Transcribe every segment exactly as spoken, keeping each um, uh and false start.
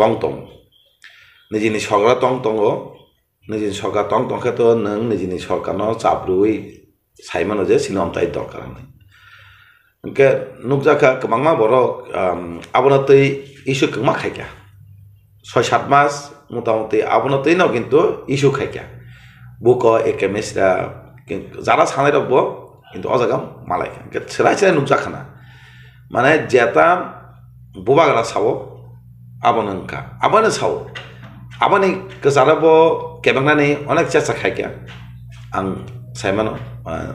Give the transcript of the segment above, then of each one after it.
tong tongo. Nijini sorkar tong tongo, nijini sorkar tong tong khe to nwng nijini sorkarno chap rwui sai mano je chini omtai dorkar hinwi. Hinkhe nukjakha kwbangma borok, um, abono twi issue kwbangma khaikha. Soi sat mas motamuti abono twino kintu issue khaikha. Buko A K Misra, jara sanairokbo kintu o jaga malaikha. Hinkhe chwrai chwrai nukjakha na. Mane jeta bubagra sao, abono wngkha. Abono sao. Aboni kwcharo bo kebengnani onek chesta khaikha. Ang saimano, ah,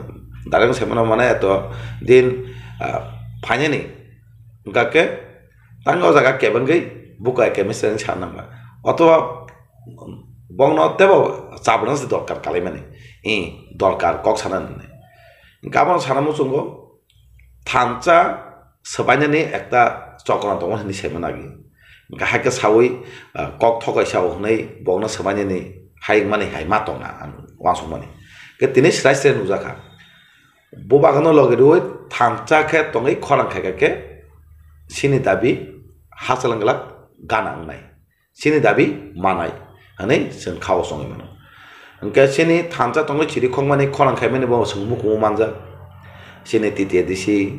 direct saimano mane eto din, ah, phainani. Hwnkha khe tang o jaga kebengwi buko A K Misrani sa nangma. Othoba bongno tebo chabrang se dorkar kalaimani. I dorkar kok sana nini. Hwnkha abono sana muchungo thansa swbainani ekta chokra tongo hinwi saimano agi. Hwnkha haikhe saui, ah, kok thokaisa o hwnwi bongno swbainani hai wngmani hai ma tongna ang uansukmani. Khe tini srai srai nukjakha. Bubagano logi rwui thansa khe tongwi khorang khaikha khe chini dabi hachal wngglak gana wngnai. Chini dabi manai hwnwi chwng khao chongwi mano. Hwnkhe chini thansa tongwi chiri khokmani khorang khaimani bo chwng mukumu manjak. Chini T T A D C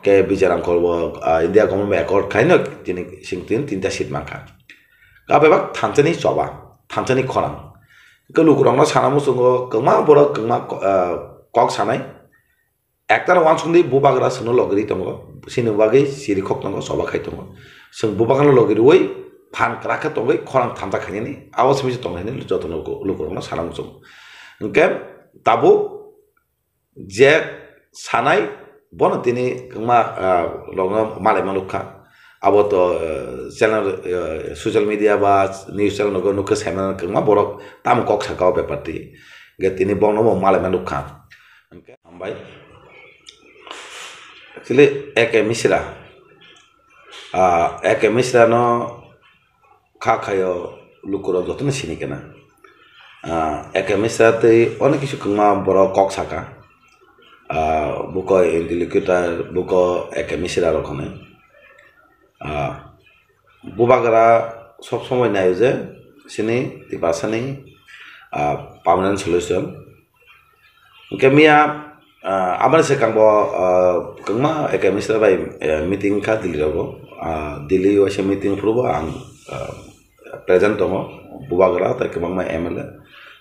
khe Bijar Angkol bo, ah, India government accord khaino tini chwng tin tinta seat mankha. Ka bebak thansani choba, thansani khorang. Hwnkhe lukurokno sana muchungo kwbangma borok kwbangma ko-, ah, kok sanai. Ekta no uansukdi bubagra chwngno logiri tongo, chini bagwi chirikhok tongo, choba khai tongo. Chwng bubagrano logiriwi phan kwrak khe tongwi khorang thansa khainani abo simi se tong hinwi jotono luku-, lukurokno sana muchungo. Hwnkhe tabuk je sanai bono tini kwbangma, ah, rokno malaima nukha. Abo to, eh, channel, eh, social media ba news channel nogo nukha saimano kwbangma borok tamo kok saka o bepar twi. Hwnkhe tini bono bo malaima nukha. Hwnkhe hambai. Actually, A K Misra. Ah, A K Misra no kha khaio lukurok jotono sini kena. Ah, A K Misra tei onek kisu kwbangma borok kok saka. Ah, buko interlocutor, buko A K Misra rok hwnwi. Ah, bubagra sob somoi naio je sini Tiprasani, ah, permanent solution. Hwnkhe miya, ah, aboni swkang bo, ah, kwbangma A K Misra bai, eh, meeting kha Delhi rogo. Ah, Delhi waisa meeting phuru bo ang, ah, present tongo, bubagra tei kwbangma M L A,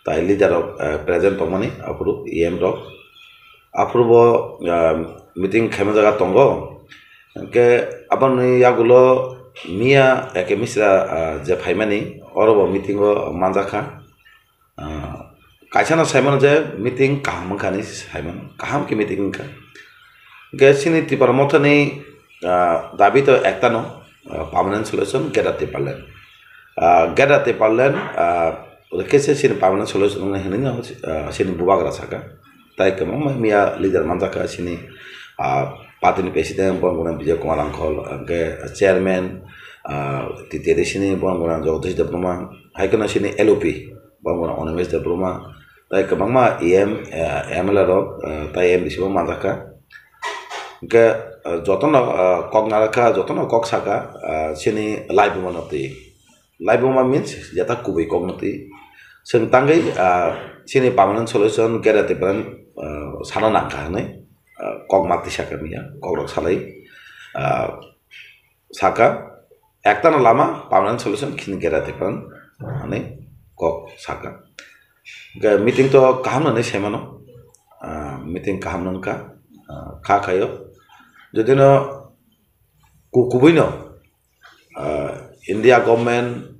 tai leader rok, eh, present tongmani aphuru E M rok. Aphuru bo, ah, meeting khaima jaga tongo. Hwnkhe aboni yagulo miya A K Misra, ah, je phaimani, oro bo meeting o manjakha. Ah, kaisa no saimano je meeting kaham wngkha hinwi saimano, kaham khe meeting wngkha. Hwnkhe chini Tipra Mothani, ah, dabi to ekta no, ah, permanent solution Greater Tipraland. Ah, Greater Tipraland, ah, khe se chini permanent solution wngkha hinwi no, ah, chini bubagra saka. Tai kwbangma miya leader manjakha chini, ah, party ni president bo wngkha Bijay Kumar Angkol, hwnkhe chairman, ah, T T A D C ni bo wngkha Jagadish Debbarma, hai kheno chini L O P. Bangor Animesh Debbarma, tai kwbangma E M, eh, M L A rok, eh, tai M D C bo manjakha. Hwnkhe, eh, jotono, eh, kok narakha, jotono kok saka, eh, chini laibuma no twi. Laibuma means jeta kubui kok no twi. Chwng tangwi, eh, chini permanent solution Greater Tipraland, eh, sana nangkha hwnwi, eh, kok ma twi sakha miya, kok rok salai. Eh, saka, ekta no lama permanent solution khini Greater Tipraland hinwi kok saka. Hwnkhe meeting to kaham hinwi saimano, ah, meeting kaham no wngkha, ah, kha khaio. Jodi no ku-, kubui no, ah, India government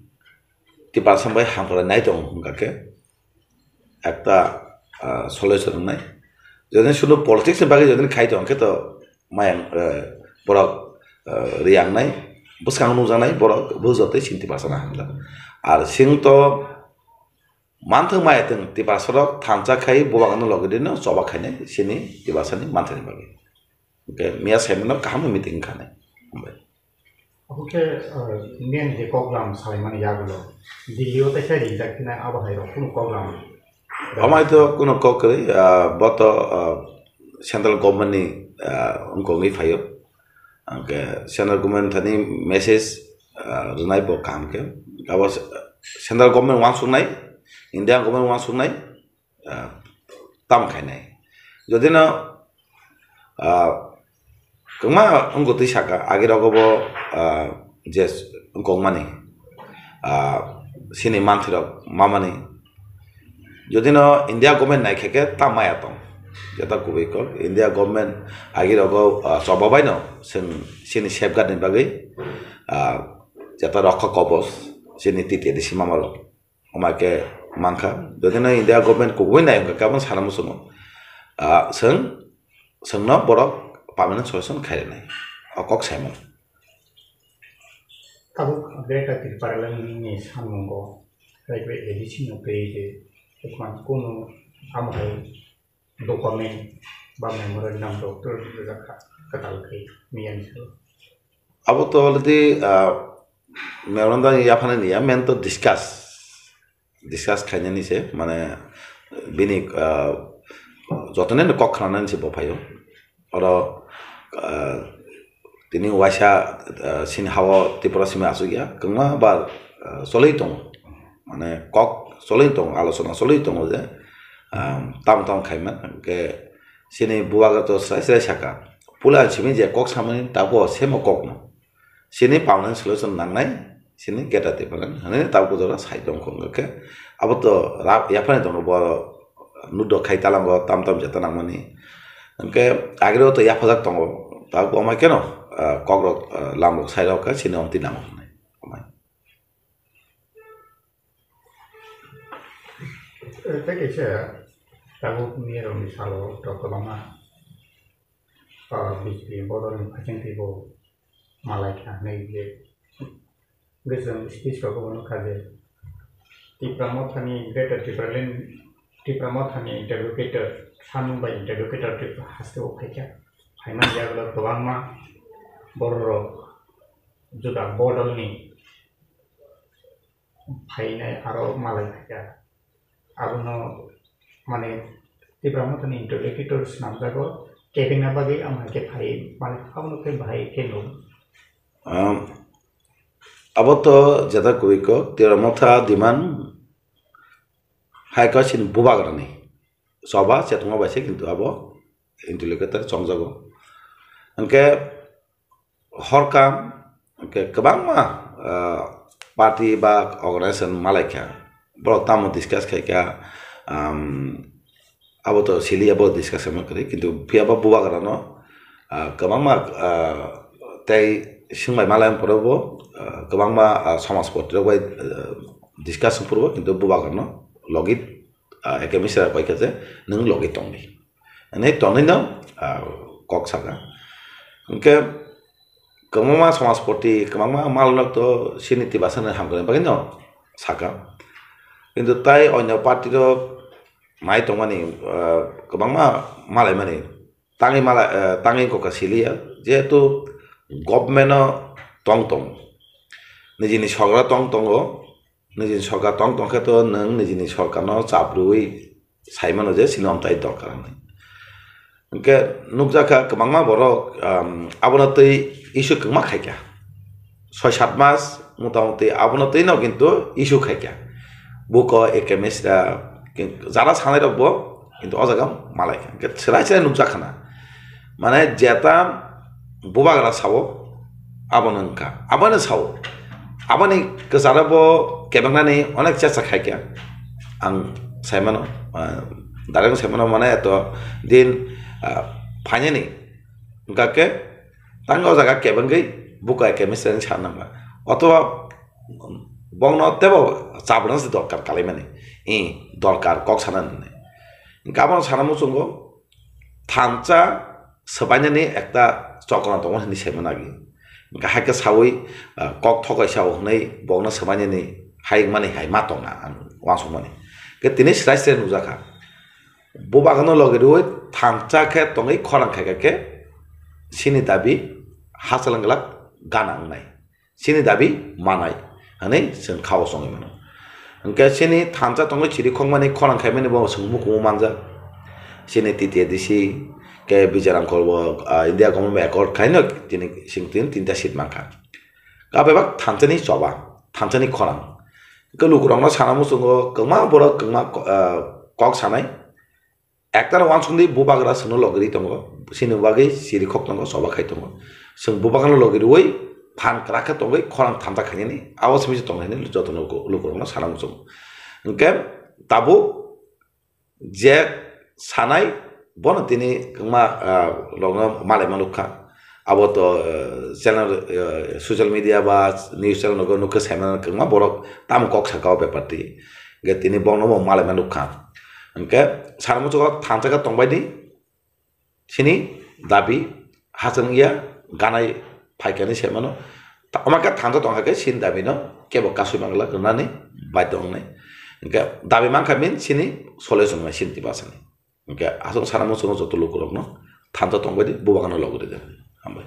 Tiprasa bai hamkrai nai tongo hwnkha khe, ekta, ah, solution wngnai. Jodi sunu politics ni bagwi jodi khai tong khe to mayang, eh, borok, eh, riyangnai, bwskang nukjaknai borok bujotwi chini Tiprasa na hamjak. Ar sing to manthwng maya thwng Tiprasa rok thansa khai bubagrano logidino choba khainai chini Tiprasa ni manthani bagwi. Hwnkhe miya saimano kaham meeting wngkha nai. Hambai. Obo khe, uh, main je koklam salaimani yagulo Delhi o teisa rijak khe abo hai rok kunu koklam. Amai to kunu kok kwrwi, ah, bo to, ah, central government ni, ah, wngkogwi phaio. Hwnkhe central government thani message ah, rwnai bo kaham khe. Abo se-, central government uansuknai, Indian government uansuknai, ah, tamo khainai. Jodi no, ah, kwma wngkha twi saka, agi rogo bo, ah, je wngkokmani, ah, sini manthirok mamani. Jodi no India government nai khe khe ta maya tong. Jeta kubui kok India government agi rogo, ah, choba bai no chwng sini safeguard ni bagwi, ah, jeta rokha kobos sini T T A D C mama rok. Omo khe mankha. Jodi no India government kubui nai hwnkha khe abono sana muchungo. Ah, chwng, chwngno borok permanent solution khairwnai. O kok saimano. Tabuk Greater Tipraland ni samungo, tei bai A D C no tei je, ekman kunu amo hai document ba memorandum rok to rijak kha, kwtal khe miyan salo. Abo to already, ah, memorandum yaphani niya, main to discuss, discuss khainani se, mane bini, ah, jotono kok khnanani se bo phaio. Oro, ah, tini waisa, ah, sini hao Tripura simi asukya, kwbangma bar, ah, cholwi tongo. Mane kok cholwi tongo, alochona cholwi tongo je, ah, tamo tamo khaima, hwnkhe sini bubagra to srai srai saka. Puila simi je kok samani tabo semo kokno. Sini permanent solution nangnai, sini Greater Tipraland, hwnwi tabuk jora sai tong kho, hwnkhe abo to ra-, yaphani tongo bo nudok khai talango tam tam jeta nangmani. Hwnkhe agirok to yaphajak tongo, tabuk bo amai keno, ah, kokrok, ah, lamrok sairok khe sini omtwi nango hwnwi amai. Tei kaisa tabuk nirokni salo to kwbangma, ah, B J P bodolni phaisingtwi bo malai kha hwnwi je bwswng speech rogo bo nukha je Tipra Mothani, Greater Tipraland, Tipra Mothani interlocutor, samung bai interlocutor Tripura hasteo phaikha. Phaimani yagulo kwbangma bororok juda bodolni phainai aro malai phaikha. Abono, mane, Tipra Mothani interlocutor swnamjago, kebengna bagwi, amo hai khe phai, mane, abono khe bahai khe nuk. Um, abo to jeta kubui kok, Tipra Motha demand hai khe chini bubagrani choba chetongma bai se, kintu abo interlocutor chongjago. Hwnkhe horkam, hwnkhe kwbangma, ah, party ba organization malaikha, borok tamo discuss khaikha, um, abo to siliya, bo discuss khaima kwrwi, kintu phiya ba bubagrano, ah, kwbangma, ah, tei swngbai malai phuru bo, ah, kwbangma, ah, somaj party rok bai, ah, discuss wng phuru bo, kintu bubagrano logi, ah, A K Misra bai kha je nwng logi tongdi. Ani tonwi no, ah, kok saka. Hwnkhe kwbangma somajpoti, kwbangma malrok to sini tibasa no hamkrai bagwi no saka. Kintu tai onyo party rok nai tongmani, ah, kwbangma malaimani tangwi mala, ah, tangwi kokha siliya, jehetu government o tong tong. Nijini sorkar tong tongo, nijini sorkar tong tong khe to nwng nijini sorkarno chaprwi sai mano je chini omtai dorkar hwnwi. Hwnkhe nukjakha kwbangma borok, um, abono twi issue kwbangma khaikha. Soi sat mas motamuti abono twino kintu issue khaikha. Buko A K Misra, jara sanai rokbo kintu o jaga malaikha. Hwnkhe chwrai chwrai nukjakha na. Mane jeta bubagra sao, abono wngkha. Abono sao. Aboni kwcharo bo kebengnani onek chesta khaikha. Ang saimano, ah, direct saimano mane eto din, ah, phainani. Hwnkha khe tang o jaga kebengwi buka A K Misra ni sa nangma. Otoba bongno tebo chabrang se dorkar kalaimani. I dorkar kok sana nini. Hwnkha abono sana muchungo thansa swbainani ekta chokra tongo hinwi saimano agi. Hwnkha hai khe saui, ah, kok thokaisa o hwnwi bokno swbainani hai wngmani hai ma tongna ang uansukmani. Khe tini srai srai nukjakha. Bubagano logi rwui thansa khe tongwi khorang khaikha khe chini dabi hachal wng glak gana wngnai. Chini dabi manai hwnwi chwng khao chongwi mano. Hwnkhe chini thansa tongwi chiri khokmani khorang khaimani bo chwng mukumu manjak. Chini T T A D C khe Bijaram Korbo, ah, India government accord khaino tini chwng tin tinta seat mankha. Abebak thansani choba, thansani khorang. Hwnkhe lukurokno sana muchungo kwbangma borok kwbangma ko-, ah, kok sanai. Ekta wansukdi bubagra chwngno logiri tongo, chini bagwi chirikhok tongo, choba khai tongo. Chwng bubagrano logiriwi phan kwrak khe tongwi khorang thansa khainani, abo simi se tonglainani joto luku-, lukurokno sana muchungo. Hwnkhe tabuk je sanai, bono tini kwbangma, ah, rokno malaima nukha. Abo to, eh, channel, eh, social media ba news channel rogo nukha, saimano kwbangma borok tamo kok saka o bepar twi. Hwnkhe tini bono bo malaima nukha. Hwnkhe sana muchungo thansa khe tongbaidi, chini dabi hachwk wngya, ganai phaikani saimano. Ta-, omo khe thansa tongkha khe chini dabino kebo kasui mangla rwnani baidhyo wngnai. Hwnkhe dabi mankha mean chini solution wngnai chini tibasani. Hwnkhe aswk sana muchungo joto lukurokno thansa tongbaidi bubagrano logiridi. Hambai.